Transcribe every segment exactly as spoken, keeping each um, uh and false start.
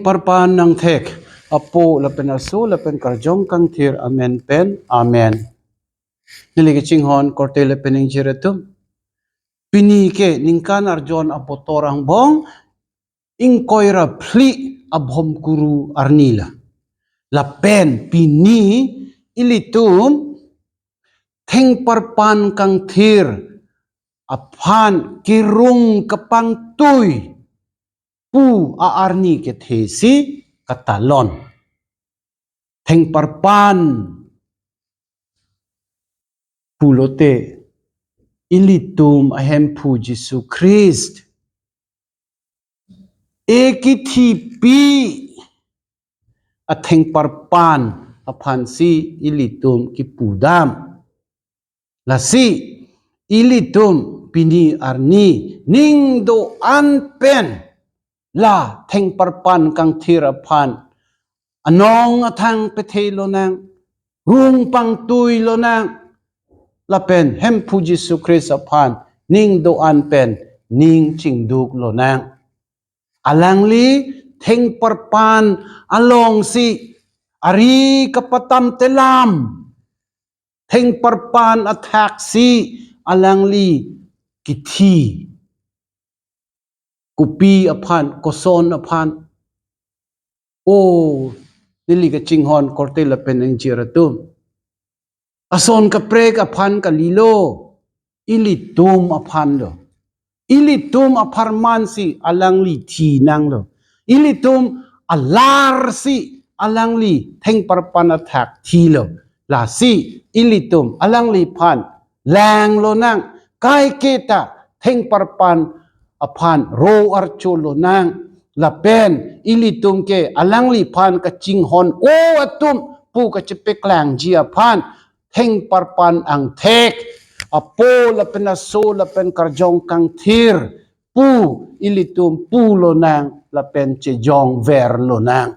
Thengparpan nangthek, Apo lapen Aso lapen Karjong Kangthir amen pen, amen. Neli kachinghon korte lapen ingjir atum. Pini ke ningkan arjon abotor angbong ingkoi ra phli abhom kuru arni la. Lapen pini ilitum Thengparpan Kangthir aphan kerung kepangtui pu a-arni kethe si katalon. Thengparpan pulote ilitum aHemphu Jisu Christ ekithi pi athengparpan aphansi ilitum kipudam. Lasi ilitum pini arni ning do-an pen la Thengparpan Kangthir aphan anong athang pethe lonang, rung pangtui lonang, lapen Hemphu Jisu Christ aphan ning do-an pen ning chingduk lonang. Alangli Thengparpan alongsi ari kapatam telam, Thengparpan athaksi alangli kithi. Kopi aphan, koson aphan. O, neli kachinghon korte lapen ingjir atum. Ason kaprek aphan kalilo, ilitum aphan lo. Ilitum apharman si alangli thi nanglo. Ilitum alar si alangli Thengparpan athak thilo. Lasi ilitum alangliphan lang lonang, kaiketa Thengparpan aphan ro archo lonang, lapen ilitum ke alangliphan kachinghon-o atum pu kachepaklangji aphan Thengparpan angthek, Apo lapen Aso lapen Karjong Kangthir pu ilitum pu lonang lapen chejongver lonang.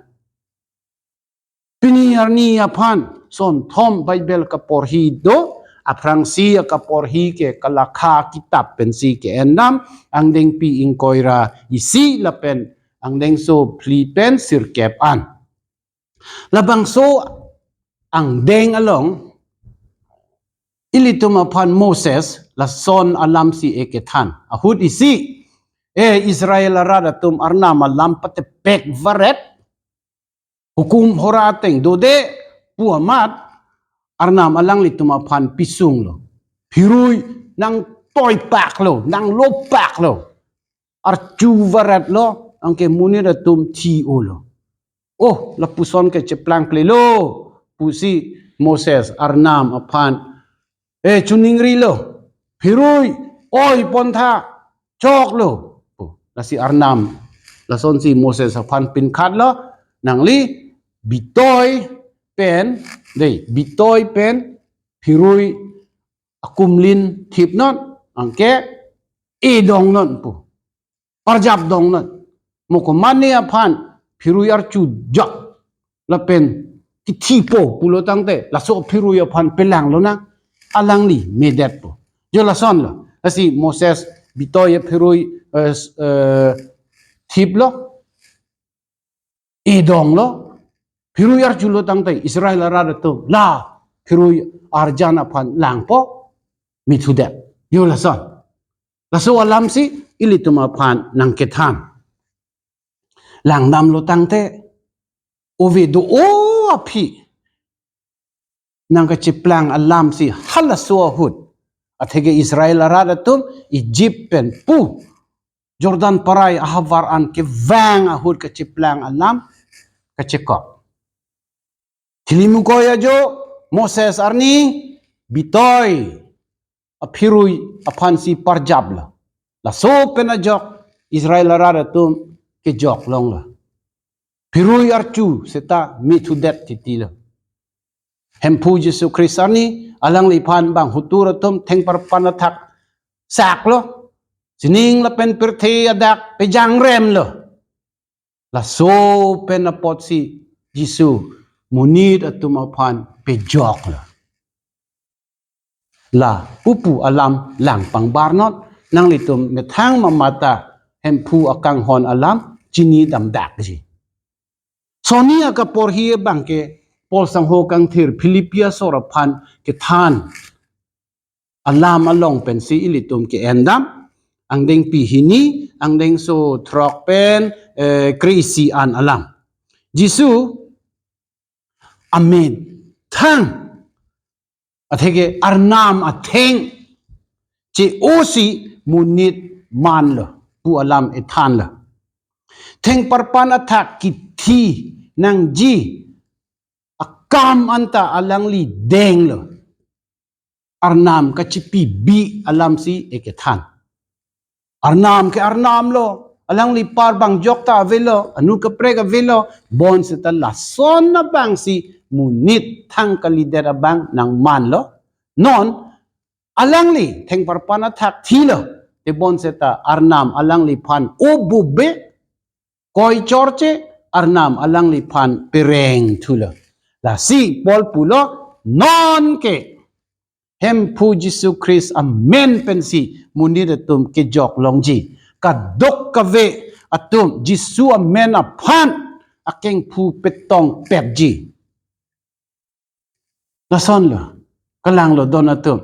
Pini arni aphan sonthom Bible kaporhi do, aphrangsi akaporhi ke Kalakha kitap pensi ke-endam, angdengpi ingkoi ra isi lapen angdengso phli pen sirkep an. Labangso angdeng along ilitum aphan Moses lason alamsi ekethan. Ahut isi, e Israel arat atum Arnam alam patepek varet, hukum hora ateng dode pu amat Arnam alanglitum aphan pisunglo. Phirui nangtoipaklo, nanglopaklo. Archu varetlo, anke monit atum thi-olo. Oh, lapuson ke cheplangplelo pusi Moses Arnam aphan, e, chuningrilo. Phirui oi pontha choklo pu. Lasi Arnam lasonsi Moses aphan pinkhatlo, nangli bitoi pen, dei, bitoi pen phirui akumlin thipnon, anke edongnon pu. Parjapdongnon. Mo komatne aphan phirui archu jak lapen kithipo pulo tangte, laso phirui aphan pelang lonang, alangli medetpo. Jo lasonlo. Lasi Moses bitoi aphirui, eh, s-, eh, thiplo, edonglo, phirui archulo tangte Israel arat atum la phirui arjan aphan langpo, mithudet. Jo lason. Laso alamsi ilitum aphan nangkethan. Langdamlo tangte, ove do-o aphi nangkacheplang alamsi halaso ahut. Atheke Israel arat atum Egypt pen pu Jordan parai ahavar an kevang ahut kacheplang alam kachekok. Thili mukoi ajo Moses arni bitoi aphirui aphansi parjaplo. Laso pen ajok Israel arat atum kejok longlo. Phirui archu seta mithudet titilo. Hemphu Jisu Christ arni alangliphan bang hutur atum thengparpan athak saklo. Sining lapen pirthe adak pejangremlo. Laso pen apotsi Jisu monit atum aphan pejoklo. La pupu alam lang pangbarnon, nanglitum methang mamata Hemphu akanghon alam chinidamdakji. Sonni akaporhi abang ke Paul sangho kangthir Philippi asor aphan kethan alam along pensi ilitum ke-endam, angdengpi hini, angdengso throk pen eh, kre-isi an alam. Jisu amethang atheke Arnam atheng che-osi monit manlo pu alam ethanlo. Thengparpan athak kithi nangji akam anta alangli denglo. Arnam kachipibi alamsi ekethan. Arnam ke Arnam lo, alangli apar bang jokta avelo, anut kaprek avelo, bonseta lason abangsi monit thang kalidet abang nangmanlo. Non alangli thengparpan athak thilo, te bonseta Arnam alangliphan obube, koi chorche, Arnam alangliphan pereng thulo. Lasi Paul pulo, non ke Hemphu Jisu Christ amen pensi monit atum kejok longji. Kadokave atum Jisu amen aphan akengphu petong petji. Lasonlo, kalanglo don atum.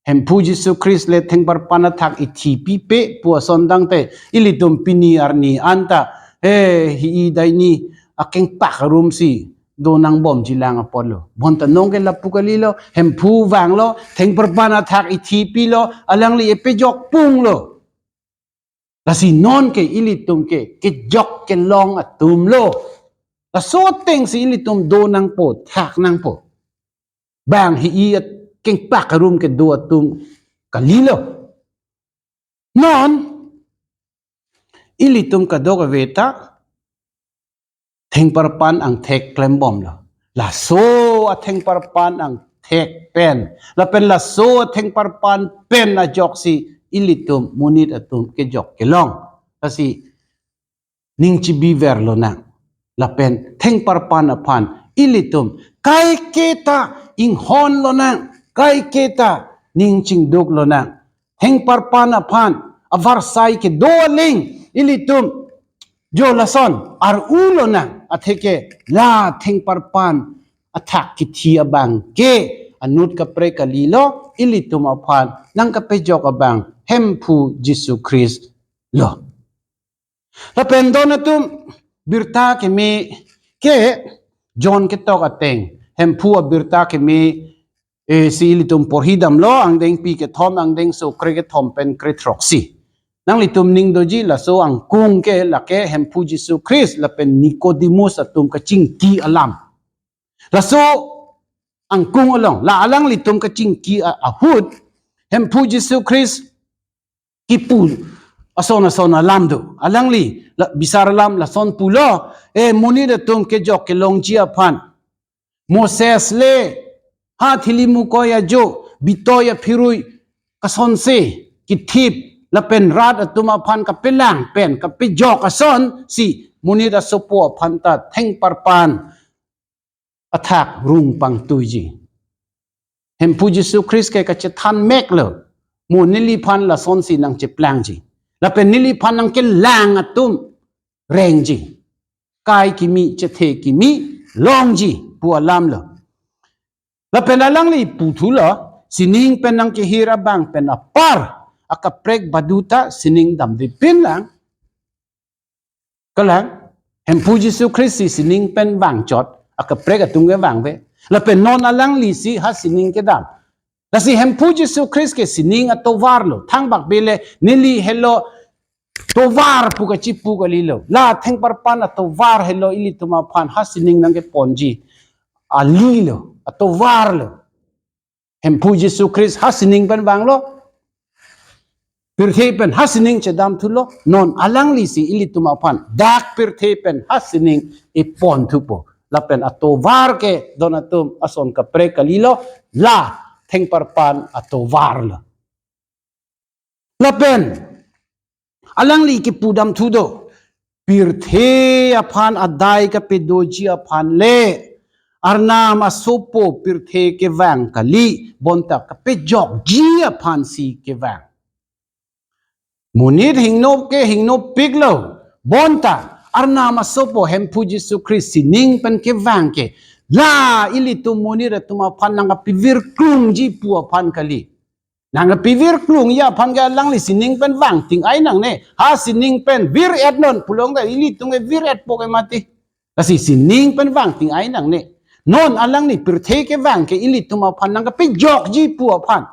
Hemphu Jisu Christ le thengparpan athak ithi pipe pu ason tangte ilitum pini arni anta, eh, hi-i daini akengpak arumsi do nangbomji lang apotlo. Bonta nonke lapu kalilo, Hemphu vanglo, thengparpan athak ithi pilo, alangli epejok punglo. Lasi non ke ilitum ke kejok kelong atumlo. Laso atengsi ilitum do nangpo, thak nangpo. Bang hi-i akengpak arum kedo atum kalilo. Non ilitum kadokave ta thengparpan angthek klembomlo. Laso athengparpan angthek pen, lapen laso athengparpan pen ajoksi ilitum monit atum kejok kelong. Lasi ning chibiver lonang. Lapen thengparpan aphan ilitum kaiketa inghon lonang, kaiketa ning chingduk lonang. Thengparpan aphan avarsai kedo aling ilitum jo lason ar-u lonang, atheke la thengparpan athak kithi abang ke anut kaprek kalilo, ilitum aphan nangkapejok abang Hemphu Jisu Christ lo. Lapen don atum, birta keme ke John ketok ateng, Hemphu abirta keme, eh, si ilitum porhidamlo, angdengpi kethom, angdengso kre kethom pen kre throksi. Nanglitum ning doji, laso angkung ke lake Hemphu Jisu Christ lapen Nicodemus atum kachingki alam. Laso angkung along, la alanglitum kachingki a-, ahut, Hemphu Jisu Christ kipu ason ason alam do. Alangli la, bisar alam lason pulo, eh, monit atum kejok kelongji aphan Moses le ha thili mukoi ajo, bitoi aphirui kasonse kithip lapen rat atum aphan kapelang pen kapejok asonsi monit asopo aphan ta thengparpan athak rung pangtuiji. Hemphu Jisu Christ ke kachethan meklo, mo neliphan lasonsi nangcheplangji. Lapen neliphan nangkelang atum rengji. Kai kimi, chethe kimi longji pu alamlo. Lapen alangli puthulo, sining pen nangkehir abang pen apar akaprek baduta sining damdepin lang. Kalang, Hemphu Jisu Christ si sining pen vangchot, akaprek atum ke vangve. Lapen non alanglisi ha sining kedam. Lasi Hemphu Jisu Christ ke sining atovarlo, thangbak bele neli helo tovar pu kachipu kalilo. La thengparpan atovar helo ilitum aphan ha sining nangkeponji. Alilo, atovarlo. Hemphu Jisu Christ ha sining pen vanglo. Pirthe pen ha sining chedam thulo. Non alanglisi ilitum aphan dak pirthe pen ha sining epon thupo. Lapen atovar ke don atum ason kaprek kalilo. La thengparpan atovarlo. Lapen alangli kipudam thu do, pirthe aphan adai kapedoji aphan le Arnam asopo pirthe kevang kali, bonta kapejokji aphansi kevang. Monit hingno ke hingno piklo, bonta Arnam asopo Hemphu Jisu Khristo sining pen kevang ke, la ilitum monit atum aphan nangkapivir klungji pu aphan kali. Nangkapivir klungji aphan ke alangli sining pen vang ting ai nangne. Ha sining pen vir-et non pulote ilitum ke vir-etpo ke mati. Lasi sining pen vang ting ai nangne. Non alangli pirthe kevang ke ilitum aphan nangkapejokji pu aphan.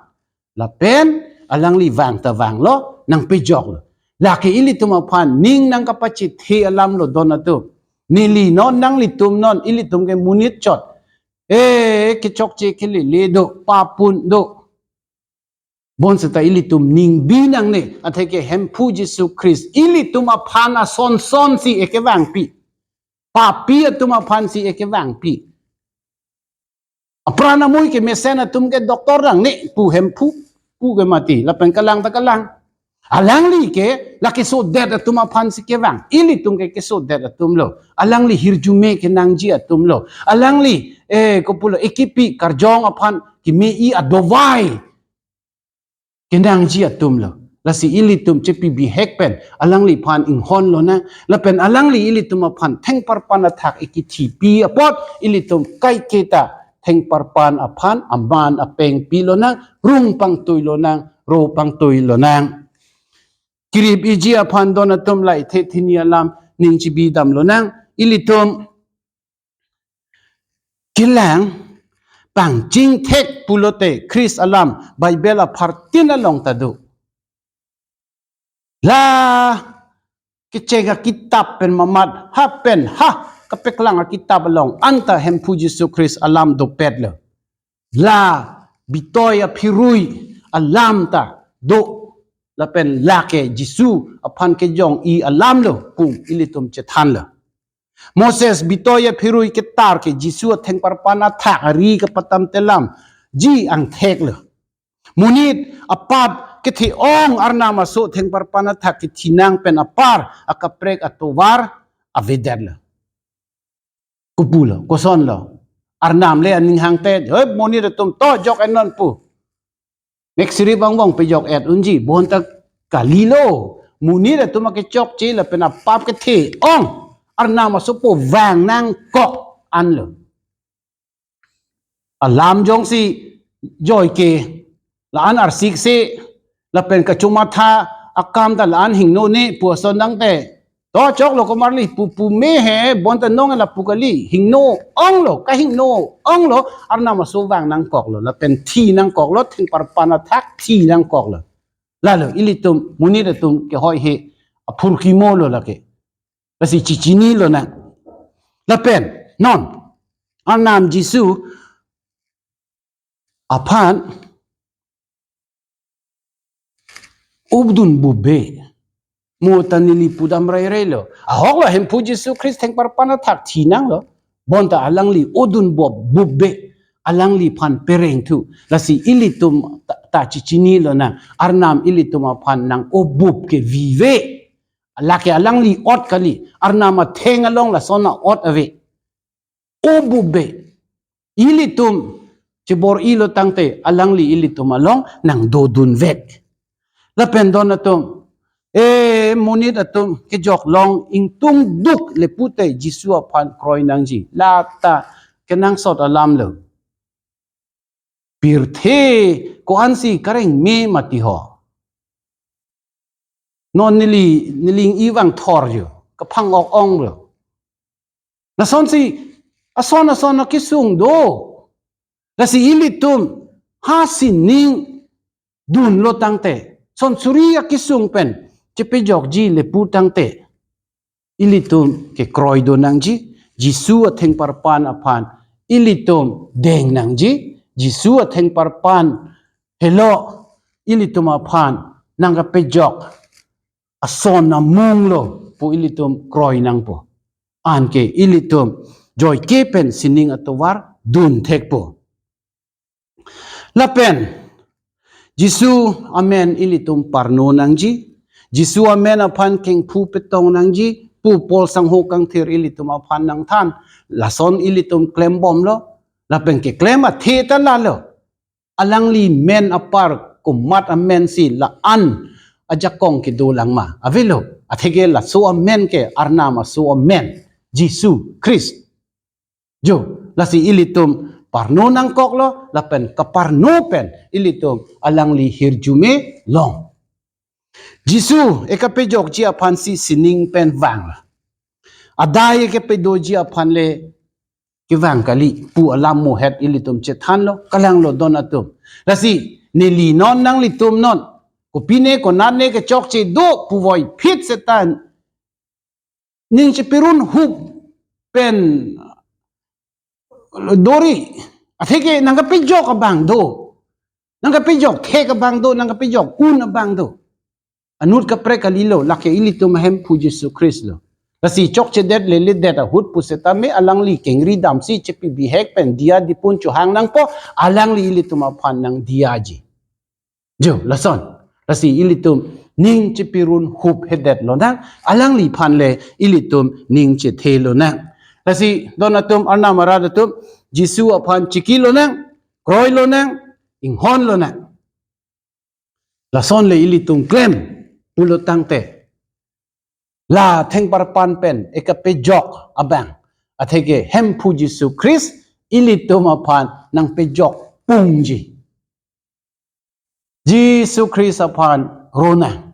Lapen alangli vang ta vanglo, nangpejoklo. Lake ilitum aphan ning nangkapachethe alam lo don atum. Neli non nanglitum non ilitum ke monit chot. Eh, kechokche kelele do, papun do. Bonseta ilitum ning bi nangne, atheke Hemphu Jisu Khristo ilitum aphan ason son si ekevangpi. Papi atum aphan si ekevangpi. Apran amui kemesen atum ke doctor nangne pu Hemphu, pu ke mati, lapen kalang ta kalang. Alangli ke la kesodet atum aphan si kevang, ilitum ke kesodet atum lo. Alangli hirjume kenangji atum lo. Alangli, eh, kopulo ekipi karjong aphan keme-i adovai kenangji atum lo. Lasi ilitum chepi bihek pen alangliphan inghon lonang. Lapen alangli ilitum aphan thengparpan athak ikithipi apot ilitum kaiketa thengparpan aphan aman apeng pi lonang, rung pangtui lonang, ro pangtui lonang. Kirip iji aphan don atum, la ithe thini alam ning chibi dam lonang. Ilitum kelang pangching thek pulote Khristo alam Bible aphartin along ta do. La kecheng akitap pen mamat ha pen ha kapeklang akitap along anta Hemphu Jisu Khristo alam dopet lo. La bitoi aphirui alam ta do. Lapen lake Jisu aphan kejong-i alam lo pu ilitum chethan lo. Moses bitoi aphirui ketar ke Jisu athengparpan athak ari kapatam telamji angthek lo. Monit apap kethe-ong Arnam aso thengparpan athak kethinang pen apar akaprek atovar avedet lo. Kopulo, koson lo? Arnam le aning hangte, "Hei, monit atum to jok-et non," pu. Mek siri bang bang pejok-et unji, bonta kalilo. Monit atum akechokche lapen apap kethe-ong Arnam asopo vang nangkok an lo. Alam jongsi joike, la-an arsik se, lapen kachomatha akam ta la-an hingnone pu ason tangte, to choklo komarli pu pume he, bonta nong lapu kali, hingno-ong lo, kahingno-ong lo, Arnam aso vang nangkok lo, lapen thi nangkok lo, thengparpan athak thi nangkok lo. Lalo, ilitum, monit atum kehoi he, aphurkimo lo lake. Lasi chichini lonang. Lapen, non, Arnam Jisu aphan odun bube. Mo ta neli pudam rai rai lo. Ahok lo Hemphu Jisu Khristo thengparpan athak thinang lo. Bonta alangli odun bob bube. Alangliphan pereng thu. Lasi ilitum ta, ta chichini lonang. Arnam ilitum aphan nang-obup ke vive. Lake alangli ot kali. Arnam atheng along lason a-ot ave. Obup be. Ilitum chebor-ilo tangte alangli ilitum along nangdodun vek. Lapen don atum, eh, monit atum kejok long ingtung duk le pute Jisu aphan kroi nangji. Lata kenangsot alam lo. Pirthe ko-ansi kareng me mati ho. Non neli, neli ning-i vang thor jo, kaphang-ok ong lo. Lasonsi, ason ason akesung do. Lasi ilitum, ha sining dunlo tangte, son suri akesung pen, chepejokji le pu tangte. Ilitum kekroi do nangji, Jisu athengparpan aphan, ilitum deng nangji, Jisu athengparpan helo, ilitum aphan nangkapejok ason amung lo pu ilitum kroi nangpo. Anke ilitum joike pen sining atovar dun thekpo. Lapen, Jisu amen ilitum parno nangji, Jisu amen aphan kengphu petong nangji, pu Paul sangho kangthir ilitum aphan nangthan, lason ilitum klembomlo, lapen keklem athe ta lalo. Alangli men apar komat amensi la-an ajakong kedo langma. Avelo, Atheke laso amen ke Arnam aso amen, Jisu Christ. Jo, lasi ilitum parno nangkoklo, lapen kaparno pen ilitum alangli hirjume long. Jisu ekapejokji aphansi sining pen vanglo. Adai ekapedoji aphan le kevang kali pu alam mohet ilitum chethanlo, kalanglo don atum. Lasi neli non nanglitum non, kopine konatne kechokche do puvoiphit seta ning chepirun hup pen dori. Atheke nangkapejok abang do. Nangkapejok thek abang do, nangkapejok un abang do. Anut kaprek kalilo, lake ilitum aHemphu Jisu Christ lo. Lasi chokchedet leledet ahut pusitame alangli kengri damsi chepibihek pen diya dipun chohang nangpo, alangli ilitum aphan nangdiyaji. Jo, lason. Lasi ilitum ning chepirun hup hedet lonang, alangliphan le ilitum ning chethe lonang. Lasi don atum, Arnam arat atum, Jisu aphan chiki lonang, kroi lonang, inghon lonang. Lason le ilitum klem pulo tangte, la thengparpan pen ekapejok abang, atheke Hemphu Jisu Christ ilitum aphan nangpejok pungji. Jisu Christ aphan ronang.